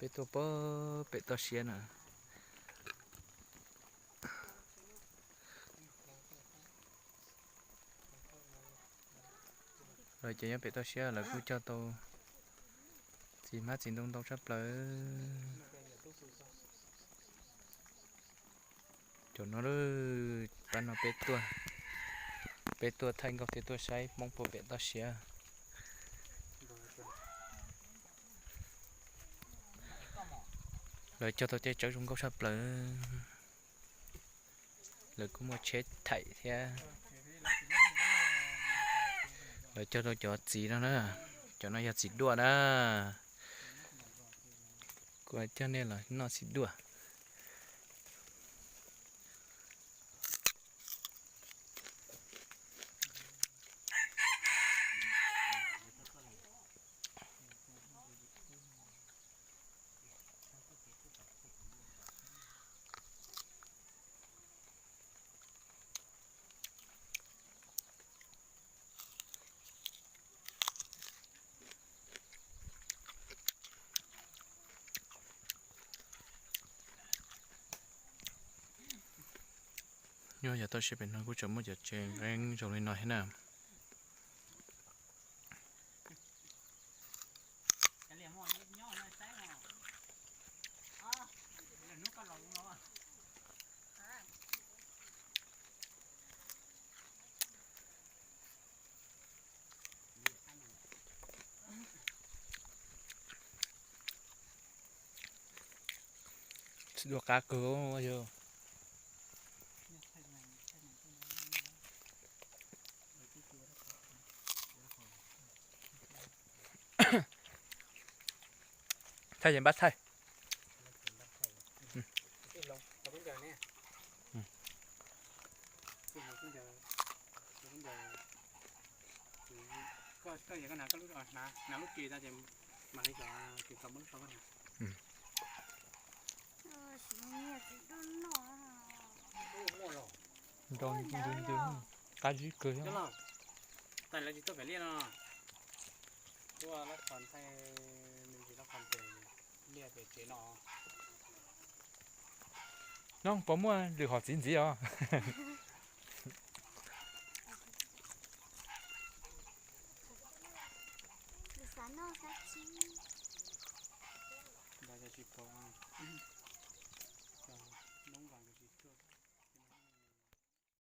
Peb tuaj pem toj siab na. Lawv cov nyob pem toj siab lawv kuj cog tau txiv hmab txiv ntoo ntau tshaj plaws. Cov no, pab no peb tuaj, peb tuaj thaij nkauj thiab tuaj saib Hmoob puag pem toj siab. Lawv cog tau tej tsawb zoo nkauj tshaj plaws. Lawv kuj muaj tsheb thaij thiab. Lawv cog rau cov txiv no na. Cov no yog txiv duaj na. Kuv coj nej los noj txiv duaj. Nyob yav toj siab pem no kuj tseem muaj cov tsev nqeeb zoo li no thiab na. Txiv duaj qab kawg yog. Thaij ces npaj thaij. Nrau ntws ntws, qab zib kawg thiab. Tais lawv tsis tuaj pem liaj no, tuaj lab qhos ntxhais, nws tsis lab qhos pem liaj pem tsev no. No puas muaj lwm hom txiv ntxiv os?